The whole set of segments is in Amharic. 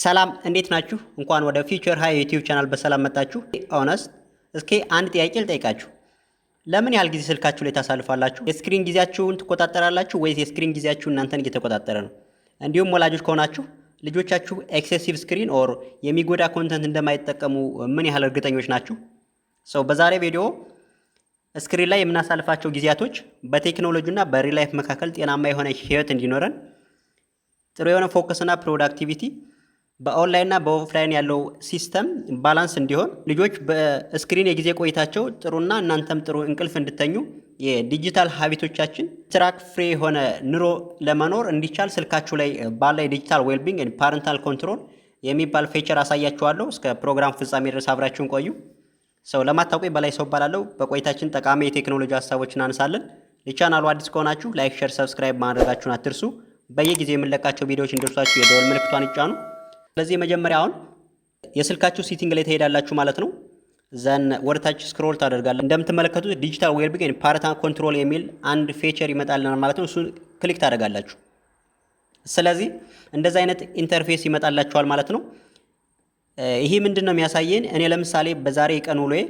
ሰላም፣ እንዴት ናችሁ? እንኳን ወደ Future High YouTube channel በሰላም መጣችሁ። Honest፣ እስኪ አንድ ጥያቄ ልጠይቃችሁ። ለምን ያህል ጊዜ ስልካችሁ ላይ ታሳልፋላችሁ? የ screen ጊዜያችሁን ትቆጣጠራላችሁ ወይስ የ screen ጊዜያችሁ እናንተን እየተቆጣጠረ ነው? እንዲሁም ወላጆች ከሆናችሁ ልጆቻችሁ excessive screen or የሚጎዳ content እንደማይጠቀሙ ምን ያህል እርግጠኞች ናችሁ? So በዛሬ ቪዲዮ screen ላይ የምናሳልፋቸው ጊዜያቶች በቴክኖሎጂ እና በ real life መካከል ጤናማ የሆነ ህይወት እንዲኖረን፣ ጥሩ የሆነ focus እና productivity፣ በ online እና በ offline ያለው system balance እንዲሆን፣ ልጆች በ screen የጊዜ ቆይታቸው ጥሩና እናንተም ጥሩ እንቅልፍ እንድተኙ፣ የ digital habit ኦቻችን track free የሆነ ኑሮ ለመኖር እንዲቻል ስልካችሁ ላይ ባለ የ digital wellbeing parental control የሚባል feature አሳያችኋለሁ። እስከ ፕሮግራም ፍጻሜ ድረስ አብራችሁን ቆዩ። So ለማታውቁኝ በላይ ሰው እባላለሁ። በቆይታችን ጠቃሚ የቴክኖሎጂ ሀሳቦችን እናነሳለን። ለቻናሉ አዲስ ከሆናችሁ like፣ share፣ subscribe ማድረጋችሁን አትርሱ። በየጊዜው የምንለቃቸው ቪዲዮዎች እንዲደርሷችሁ የደወል ምልክቷን ይጫኑ። ስለዚህ የመጀመሪያውን የስልካችሁ setting ላይ ትሄዳላችሁ ማለት ነው። Then ወደታች scroll ታደርጋላችሁ። እንደምትመለከቱት digital wellbeing parental control የሚል አንድ feature ይመጣልናል ማለት ነው። እሱን click ታደርጋላችሁ። ስለዚህ እንደዚህ አይነት interface ይመጣላችኋል ማለት ነው። ይሄ ምንድን ነው የሚያሳየን? እኔ ለምሳሌ በዛሬ የቀን ውሎዬ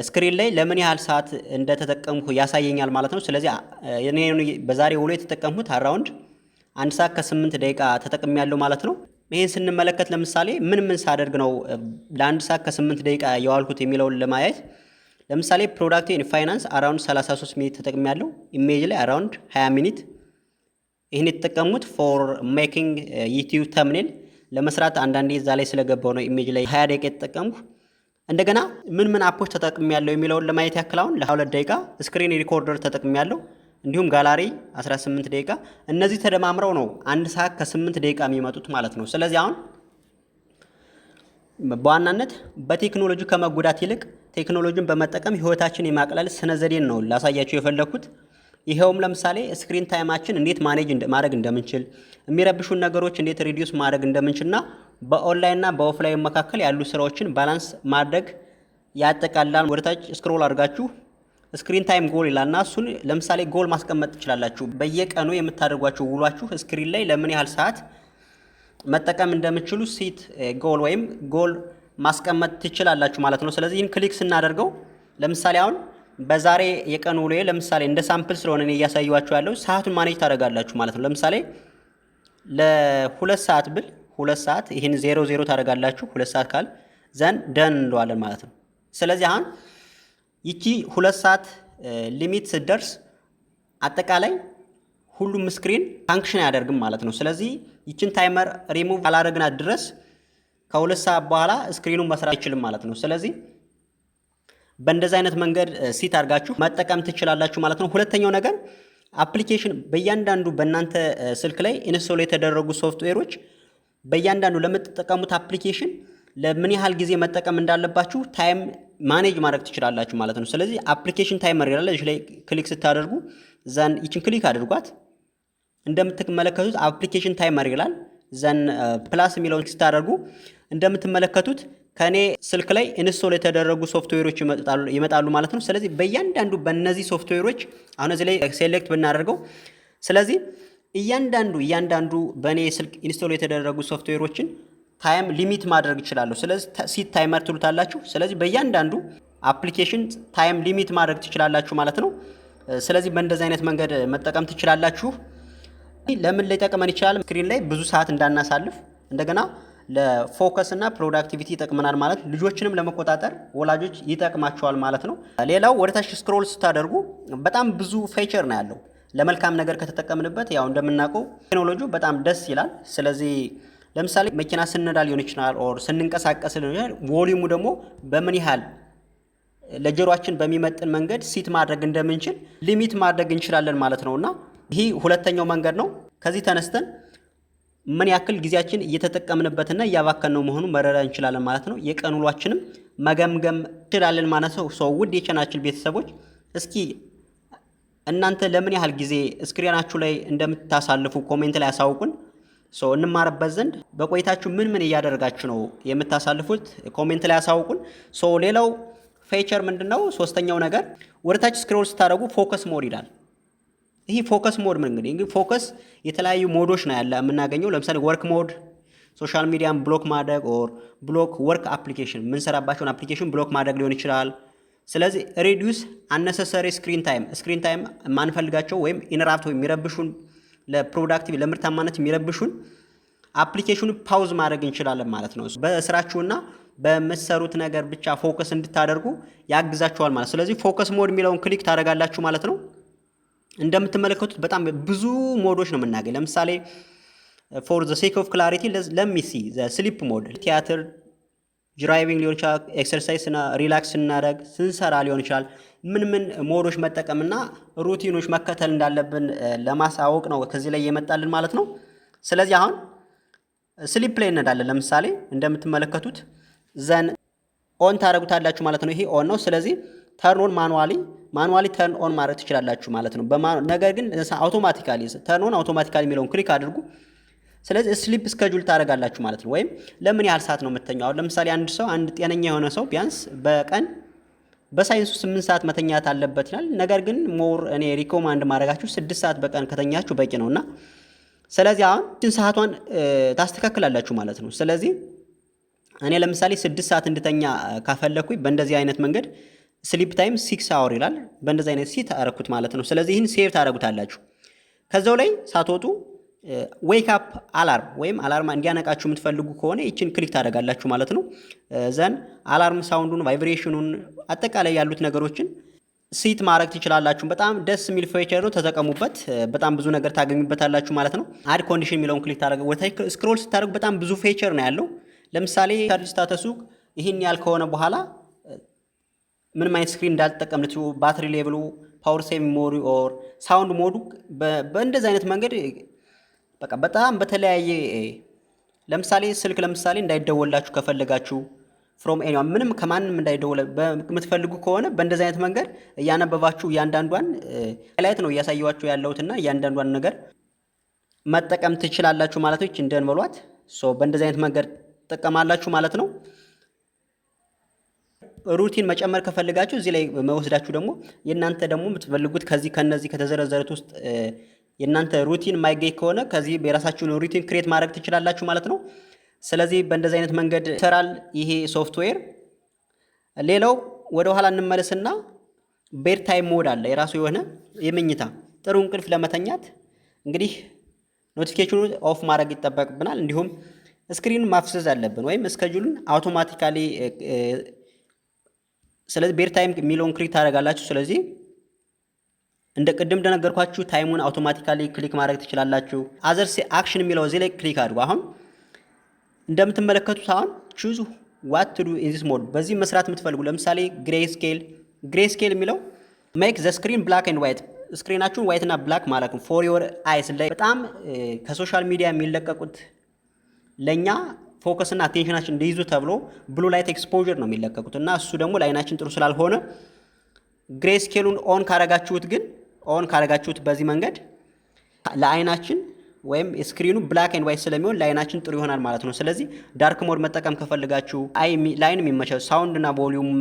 screen ላይ ለምን ያህል ሰዓት እንደተጠቀምኩ ያሳየኛል ማለት ነው። ስለዚህ እኔ በዛሬ ውሎ የተጠቀምኩት around 1 ሰዓት ከ8 ደቂቃ ተጠቅሜያለሁ ማለት ነው። ይህን ስንመለከት ለምሳሌ ምን ምን ሳደርግ ነው ለ1 ሰዓት ከ8 ደቂቃ የዋልኩት የሚለውን ለማየት ለምሳሌ product and finance around 33 minute ተጠቅሜያለሁ። Image ላይ around 20 minute። ይህን የተጠቀሙት for making YouTube thumbnail ለመስራት አንዳንዴ እዛ ላይ ስለገባው ነው image ላይ 20 ደቂቃ የተጠቀምኩ። እንደገና ምን ምን app ኦች ተጠቅሜያለሁ የሚለውን ለማየት ያክል አሁን ለ22 ደቂቃ screen recorder ተጠቅሜያለሁ። እንዲሁም ጋላሪ 18 ደቂቃ። እነዚህ ተደማምረው ነው 1 ሰዓት ከ8 ደቂቃ የሚመጡት ማለት ነው። ስለዚህ አሁን በዋናነት በቴክኖሎጂ ከመጎዳት ይልቅ ቴክኖሎጂን በመጠቀም ህይወታችን የማቅለል ስነ ዘዴን ነው ላሳያችሁ የፈለግኩት። ይኸውም ለምሳሌ screen time ኣችን እንዴት manage ማድረግ እንደምንችል፣ የሚረብሹን ነገሮች እንዴት reduce ማድረግ እንደምንችልና በኦንላይን እና በ offline መካከል ያሉ ስራዎችን balance ማድረግ ያጠቃልላል። ወደታች scroll አድርጋችሁ screen time goal ይላል እና እሱን ለምሳሌ ጎል ማስቀመጥ ትችላላችሁ። በየቀኑ የምታደርጓቸው ውሏችሁ screen ላይ ለምን ያህል ሰዓት መጠቀም እንደምትችሉ set goal ወይም ጎል ማስቀመጥ ትችላላችሁ ማለት ነው። ስለዚህ ይህን click ስናደርገው ለምሳሌ አሁን በዛሬ የቀን ውሎዬ ለምሳሌ እንደ sample ስለሆነ እኔ እያሳየኋችሁ ያለው ሰዓቱን manage ታደርጋላችሁ ማለት ነው። ለምሳሌ ለ2 ሰዓት ብል 2 ሰዓት ይህን 00 ታደርጋላችሁ። 2 ሰዓት ካል then done እንለዋለን ማለት ነው። ስለዚህ አሁን ይቺ 2 ሰዓት limit ስትደርስ አጠቃላይ ሁሉም screen function አያደርግም ማለት ነው። ስለዚህ ይችን ታይመር ሪሙቭ አላደረግናት ድረስ ከ2 ሰዓት በኋላ screen ኑ መስራት አይችልም ማለት ነው። ስለዚህ በእንደዚህ አይነት መንገድ set አድርጋችሁ መጠቀም ትችላላችሁ ማለት ነው። ሁለተኛው ነገር application በእያንዳንዱ በእናንተ ስልክ ላይ install የተደረጉ ሶፍትዌሮች በእያንዳንዱ ለምትጠቀሙት application ለምን ያህል ጊዜ መጠቀም እንዳለባችሁ time manage ማድረግ ትችላላችሁ ማለት ነው። ስለዚህ application timer ይላል። እዚህ ላይ click ስታደርጉ then ይችን click አድርጓት። እንደምትመለከቱት application timer ይላል። Then plus የሚለውን ስታደርጉ እንደምትመለከቱት ከኔ ስልክ ላይ install የተደረጉ ሶፍትዌሮች ይመጣሉ ማለት ነው። ስለዚህ በእያንዳንዱ በእነዚህ ሶፍትዌሮች አሁን እዚህ ላይ select ብናደርገው ስለዚህ እያንዳንዱ በእኔ ስልክ install የተደረጉ ሶፍትዌሮችን time limit ማድረግ እችላለሁ። ስለዚህ set timer ትሉታላችሁ። ስለዚህ በእያንዳንዱ application time limit ማድረግ ትችላላችሁ ማለት ነው። ስለዚህ በእንደዚህ አይነት መንገድ መጠቀም ትችላላችሁ። ለምን ሊጠቅመን ይችላል? Screen ላይ ብዙ ሰዓት እንዳናሳልፍ፣ እንደገና ለ focus እና productivity ይጠቅመናል ማለት፣ ልጆችንም ለመቆጣጠር ወላጆች ይጠቅማቸዋል ማለት ነው። ሌላው ወደታች scroll ስታደርጉ በጣም ብዙ feature ነው ያለው። ለመልካም ነገር ከተጠቀምንበት ያው እንደምናውቀው ቴክኖሎጂ በጣም ደስ ይላል። ስለዚህ ለምሳሌ መኪና ስንነዳ ሊሆን ይችላል or ስንንቀሳቀስ ሊሆን ይችላል። Volume ኡ ደግሞ በምን ያህል ለጆሯችን በሚመጥን መንገድ set ማድረግ እንደምንችል limit ማድረግ እንችላለን ማለት ነው። እና ይህ ሁለተኛው መንገድ ነው። ከዚህ ተነስተን ምን ያክል ጊዜያችን እየተጠቀምንበትና እያባከንነው መሆኑን መረዳት እንችላለን ማለት ነው። የቀን ውሏችንም መገምገም እንችላለን ማለት ነው። So ውድ የቻናላችን ቤተሰቦች፣ እስኪ እናንተ ለምን ያህል ጊዜ screen ኣችሁ ላይ እንደምታሳልፉ comment ላይ ያሳውቁን። So እንማርበት ዘንድ በቆይታችሁ ምን ምን እያደረጋችሁ ነው የምታሳልፉት comment ላይ ያሳውቁን። So ሌላው feature ምንድን ነው? ሶስተኛው ነገር ወደታች scroll ስታደርጉ focus mode ይላል። ይህ focus mode ምን እንግዲህ focus የተለያዩ mode ኦች ነው ያለ የምናገኘው። ለምሳሌ work mode፣ Social media ን block ማድረግ or block work application፣ የምንሰራባቸውን application block ማድረግ ሊሆን ይችላል። ስለዚህ reduce unnecessary screen time፣ screen time የማንፈልጋቸው ወይም interrupt ወይም የሚረብሹን፣ ለ productive ለምርታማነት የሚረብሹን application ኑ pause ማድረግ እንችላለን ማለት ነው። በስራችሁና በምትሰሩት ነገር ብቻ focus እንድታደርጉ ያግዛችኋል ማለት። ስለዚህ focus mode የሚለውን click ታደርጋላችሁ ማለት ነው። እንደምትመለከቱት በጣም ብዙ mode ኦች ነው የምናገኝ። ለምሳሌ for the sake of clarity, let me see the sleep mode፣ theater፣ driving ሊሆን ይችላል። Exercise፣ relax ስናደርግ፣ ስንሰራ ሊሆን ይችላል። ምን ምን mode ኦች መጠቀምና routine ኦች መከተል እንዳለብን ለማሳወቅ ነው ከዚህ ላይ የመጣልን ማለት ነው። ስለዚህ አሁን sleep ላይ እንሄዳለን። ለምሳሌ እንደምትመለከቱት then on ታደርጉታላችሁ ማለት ነው። ይሄ on ነው። ስለዚህ turn on manually turn on ማድረግ ትችላላችሁ ማለት ነው። ነገር ግን automatically turn on automatically የሚለውን click አድርጉ። ስለዚህ sleep schedule ታደርጋላችሁ ማለት ነው። ወይም ለምን ያህል ሰዓት ነው የምተኛው? አሁን ለምሳሌ አንድ ሰው፣ አንድ ጤነኛ የሆነ ሰው ቢያንስ በቀን በሳይንሱ 8 ሰዓት መተኛት አለበት ይላል። ነገር ግን more እኔ recommend ማደርጋችሁ 6 ሰዓት በቀን ከተኛችሁ በቂ ነው። እና ስለዚህ አሁን ሰዓቷን ታስተካክላላችሁ ማለት ነው። ስለዚህ እኔ ለምሳሌ 6 ሰዓት እንድተኛ ካፈለኩኝ በእንደዚህ አይነት መንገድ sleep time 6 hour ይላል። በእንደዚህ አይነት set አረኩት ማለት ነው። ስለዚህ ይህን save ታደርጉታላችሁ። ከዛው ላይ ሳትወጡ wake up alarm ወይም alarm እንዲያነቃችሁ የምትፈልጉ ከሆነ ይችን click ታደርጋላችሁ ማለት ነው። Then alarm sound ኡን፣ vibration ኑን፣ አጠቃላይ ያሉት ነገሮችን set ማድረግ ትችላላችሁ። በጣም ደስ የሚል feature ነው፣ ተጠቀሙበት። በጣም ብዙ ነገር ታገኙበታላችሁ ማለት ነው። Add condition የሚለውን click ታደርጉ፣ ወደታች scroll ስታደርጉ በጣም ብዙ feature ነው ያለው። ለምሳሌ charge status ኡ ይህን ያህል ከሆነ በኋላ ምንም አይነት screen እንዳልጠቀም፣ battery level ኡ፣ power saving mode or sound mode ኡ በእንደዚህ አይነት መንገድ በቃ በጣም በተለያየ ለምሳሌ ስልክ ለምሳሌ እንዳይደወላችሁ ከፈለጋችሁ፣ from anyone ምንም ከማንም እንዳይደወል የምትፈልጉ ከሆነ በእንደዚህ አይነት መንገድ እያነበባችሁ እያንዳንዷን highlight ነው እያሳየኋችሁ ያለሁትና እያንዳንዷን ነገር መጠቀም ትችላላችሁ ማለት ነው። Done በሏት። So በእንደዚህ አይነት መንገድ ትጠቀማላችሁ ማለት ነው። Routine መጨመር ከፈለጋችሁ እዚህ ላይ መወስዳችሁ ደግሞ የእናንተ ደግሞ የምትፈልጉት ከዚህ ከነዚህ ከተዘረዘሩት ውስጥ የእናንተ routine የማይገኝ ከሆነ ከዚህ የራሳችሁን routine create ማድረግ ትችላላችሁ ማለት ነው። ስለዚህ በእንደዚህ አይነት መንገድ ይሰራል ይሄ ሶፍትዌር። ሌላው ወደ ኋላ እንመለስና bedtime mode አለ፣ የራሱ የሆነ የመኝታ ጥሩ እንቅልፍ ለመተኛት እንግዲህ notification ኑ off ማድረግ ይጠበቅብናል። እንዲሁም screen ኑን ማፍዘዝ አለብን ወይም schedule ኡን automatically። ስለዚህ bedtime የሚለውን click ታደርጋላችሁ። ስለዚህ እንደ ቅድም እንደነገርኳችሁ time ኡን automatically click ማድረግ ትችላላችሁ። Other action የሚለው እዚህ ላይ click አድርጉ። አሁን እንደምትመለከቱት አሁን choose what to do in this mode፣ በዚህ መስራት የምትፈልጉ ለምሳሌ gray scale። Gray scale የሚለው make the screen black and white፣ screen ኣችሁን white እና black ማለት ነው። For your eyes ላይ በጣም ከ social media የሚለቀቁት ለእኛ focus እና attention ኣችን እንዲይዙ ተብሎ blue light exposure ነው የሚለቀቁት እና እሱ ደግሞ ለአይናችን ጥሩ ስላልሆነ gray scale ኡን on ካረጋችሁት ግን፣ on ካረጋችሁት በዚህ መንገድ ለአይናችን ወይም screen ኑ black and white ስለሚሆን ለአይናችን ጥሩ ይሆናል ማለት ነው። ስለዚህ dark mode መጠቀም ከፈለጋችሁ፣ ለአይን የሚመቸው sound እና volume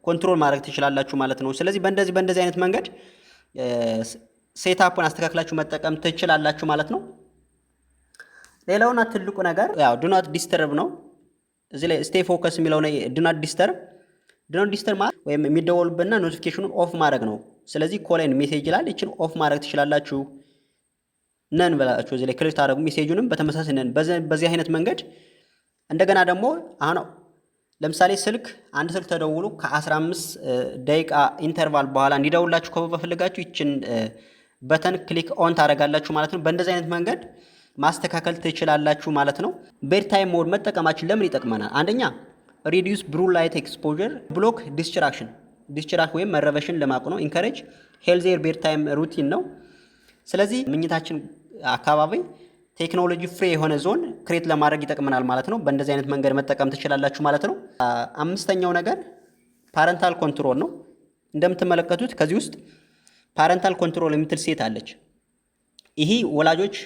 control ማድረግ ትችላላችሁ ማለት ነው። ስለዚህ በእንደዚህ አይነት መንገድ setup ኡን አስተካክላችሁ መጠቀም ትችላላችሁ ማለት ነው። ሌላውና ትልቁ ነገር ያው do not disturb ነው። እዚህ ላይ stay focus የሚለው do not disturb። Do not disturb ማለት ወይም የሚደወሉበትና notification ኑን off ማድረግ ነው። ስለዚህ call and message ይላል። ይችን off ማድረግ ትችላላችሁ። None ብላችሁ እዚህ ላይ click ታደርጉ። Message ኡንም በተመሳሳይ none። በዚህ አይነት መንገድ እንደገና ደግሞ አሁን ለምሳሌ ስልክ፣ አንድ ስልክ ተደውሎ ከ15 ደቂቃ interval በኋላ እንዲደውላችሁ ከፈለጋችሁ ይችን button click on ታደርጋላችሁ ማለት ነው። በእንደዚህ አይነት መንገድ ማስተካከል ትችላላችሁ ማለት ነው። Bedtime mode መጠቀማችን ለምን ይጠቅመናል? አንደኛ reduce blue light exposure፣ block distraction ወይም መረበሽን ለማቆም ነው። Encourage healthier bedtime routine ነው። ስለዚህ ምኝታችን አካባቢ technology free የሆነ zone create ለማድረግ ይጠቅመናል ማለት ነው። በእንደዚህ አይነት መንገድ መጠቀም ትችላላችሁ ማለት ነው። አምስተኛው ነገር parental control ነው። እንደምትመለከቱት ከዚህ ውስጥ parental control የምትል set አለች። ይሄ ወላጆች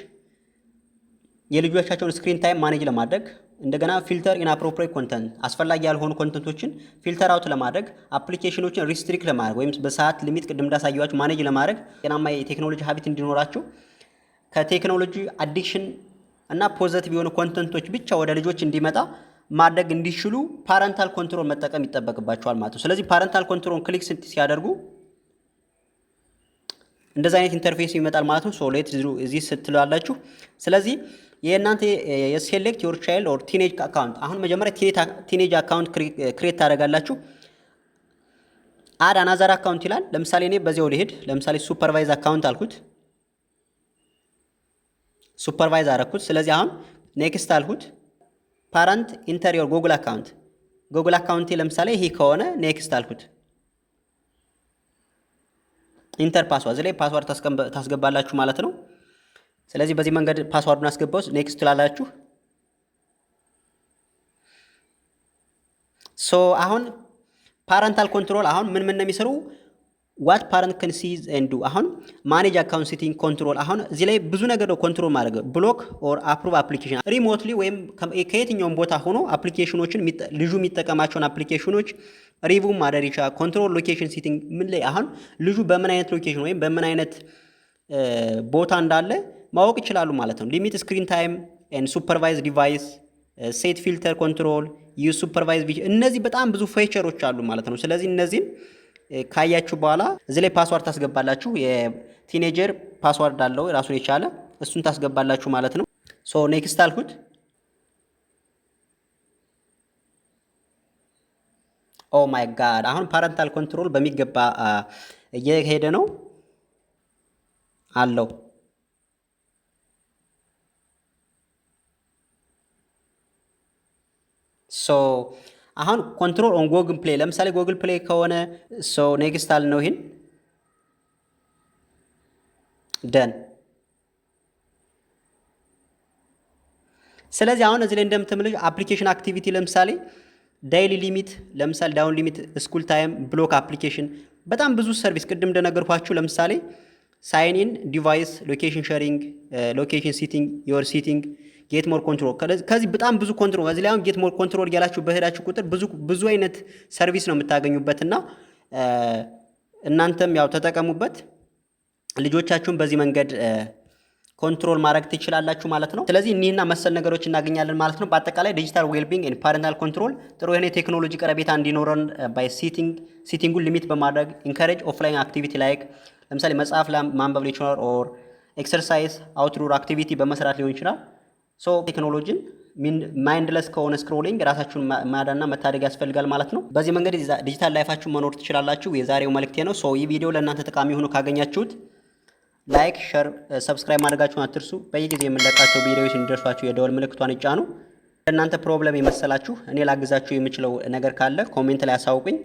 የልጆቻቸውን screen time manage ለማድረግ፣ እንደገና filter inappropriate content፣ አስፈላጊ ያልሆኑ content ኦችን filter out ለማድረግ፣ application ኖችን restrict ለማድረግ ወይም በሰዓት limit ቅድም እንዳሳየኋችሁ manage ለማድረግ፣ ጤናማ የቴክኖሎጂ habit እንዲኖራቸው፣ ከቴክኖሎጂ addiction እና positive የሆኑ content ኦች ብቻ ወደ ልጆች እንዲመጣ ማድረግ እንዲችሉ parental control መጠቀም ይጠበቅባቸዋል ማለት ነው። ስለዚህ parental control click ሲያደርጉ እንደዚህ አይነት interface ይመጣል ማለት ነው። So let's do this ስትላላችሁ። ስለዚህ የእናንተ የ select your child or teenage account፣ አሁን መጀመሪያ teenage account create ታደርጋላችሁ። Add another account ይላል። ለምሳሌ እኔ በዚያው ልሄድ። ለምሳሌ supervise account አልኩት፣ supervise አረኩት። ስለዚህ አሁን next አልኩት። Parent enter your Google account፣ Google account ኤ ለምሳሌ ይሄ ከሆነ next አልኩት። Enter password፣ እዚህ ላይ password ታስገባላችሁ ማለት ነው። ስለዚህ በዚህ መንገድ password ኡን አስገባው፣ next ትላላችሁ። So አሁን parental control አሁን ምን ምን ነው የሚሰሩ? What parent can see and do፣ አሁን manage account setting control፣ አሁን እዚህ ላይ ብዙ ነገር ነው control ማድረግ፣ block or approve application remotely ወይም ከየትኛውም ቦታ ሆኖ application ኖችን፣ ልጁ የሚጠቀማቸውን application ኖች review ማድረግ ይችላል። Control location setting፣ ምን ላይ አሁን ልጁ በምን አይነት location ወይም በምን አይነት ቦታ እንዳለ ማወቅ ይችላሉ ማለት ነው። Limit screen time and supervise device፣ set filter control፣ use supervise፣ እነዚህ በጣም ብዙ feature ኦች አሉ ማለት ነው። ስለዚህ እነዚህን ካያችሁ በኋላ እዚህ ላይ password ታስገባላችሁ። የ teenager password አለው ራሱን የቻለ፣ እሱን ታስገባላችሁ ማለት ነው። So next አልኩት። Oh my God፣ አሁን parental control በሚገባ እየሄደ ነው አለው። So አሁን control on Google Play፣ ለምሳሌ Google Play ከሆነ so next አል ነው፣ ይሄን done። ስለዚህ አሁን እዚህ ላይ እንደምትመለከቱ application activity፣ ለምሳሌ daily limit፣ ለምሳሌ down limit፣ school time፣ block application፣ በጣም ብዙ service ቅድም እንደነገርኳችሁ፣ ለምሳሌ sign in device፣ location sharing፣ location setting፣ your setting፣ get more control። ከዚህ በጣም ብዙ control እዚህ ላይ አሁን get more control እያላችሁ በሄዳችሁ ቁጥር ብዙ ብዙ አይነት service ነው የምታገኙበት እና እናንተም ያው ተጠቀሙበት። ልጆቻችሁን በዚህ መንገድ control ማድረግ ትችላላችሁ ማለት ነው። ስለዚህ እኒህና መሰል ነገሮች እናገኛለን ማለት ነው። በአጠቃላይ digital wellbeing and parental control ጥሩ የሆነ የቴክኖሎጂ ቀረቤታ እንዲኖረን by setting ኡን limit በማድረግ፣ encourage offline activity like ለምሳሌ መጽሐፍ ማንበብ ሊሆን ይችላል or exercise፣ outdoor activity በመስራት ሊሆን ይችላል። So ቴክኖሎጂን mindless ከሆነ scrolling ራሳችሁን ማዳንና መታደግ ያስፈልጋል ማለት ነው። በዚህ መንገድ digital life ኣችሁን መኖር ትችላላችሁ። የዛሬው መልእክቴ ነው። So ይህ ቪዲዮ ለእናንተ ጠቃሚ ሆኖ ካገኛችሁት like፣ share፣ subscribe ማድረጋችሁን አትርሱ። በየጊዜው የምንለቃቸው ቪዲዮዎች እንዲደርሷችሁ የደወል ምልክቷን ይጫኑ። ለእናንተ problem የመሰላችሁ እኔ ላግዛችሁ የምችለው ነገር ካለ comment ላይ አሳውቁኝ።